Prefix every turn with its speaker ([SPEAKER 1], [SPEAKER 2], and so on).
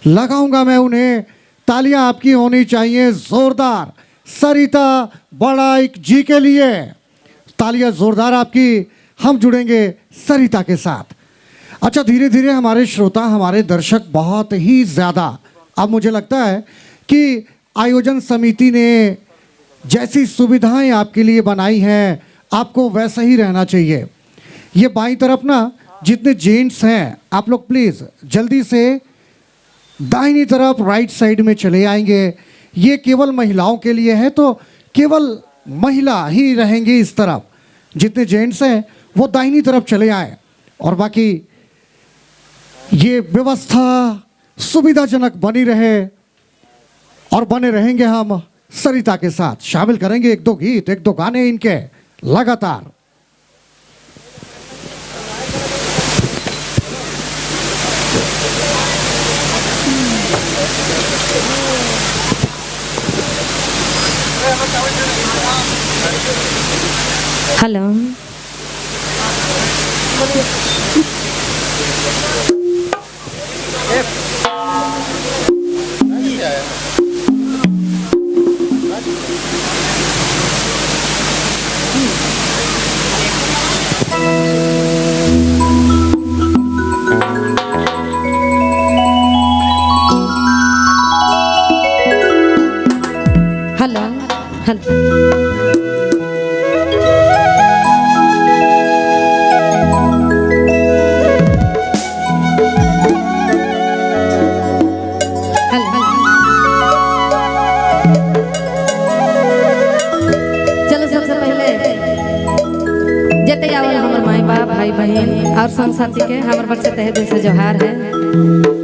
[SPEAKER 1] लगाऊंगा मैं उन्हें। तालियां आपकी होनी चाहिए जोरदार सरिता बड़ाइक जी के लिए। तालियां जोरदार आपकी। हम जुड़ेंगे सरिता के साथ। अच्छा, धीरे धीरे हमारे श्रोता, हमारे दर्शक बहुत ही ज़्यादा, अब मुझे लगता है कि आयोजन समिति ने जैसी सुविधाएं आपके लिए बनाई हैं आपको वैसा ही रहना चाहिए। ये बाईं तरफ ना जितने जेंट्स हैं आप लोग प्लीज़ जल्दी से दाहिनी तरफ राइट साइड में चले आएंगे। ये केवल महिलाओं के लिए है, तो केवल महिला ही रहेंगे इस तरफ। जितने जेंट्स हैं वो दाहिनी तरफ चले आए और बाकी ये व्यवस्था सुविधाजनक बनी रहे और बने रहेंगे हम सरिता के साथ। शामिल करेंगे एक दो गीत, एक दो गाने इनके लगातार।
[SPEAKER 2] Hello hello hello. चलो सबसे पहले जते आवल हमर माई बाप, भाई बहन और संग साथी के हमर बच्चे तहे दिल से जोहार है।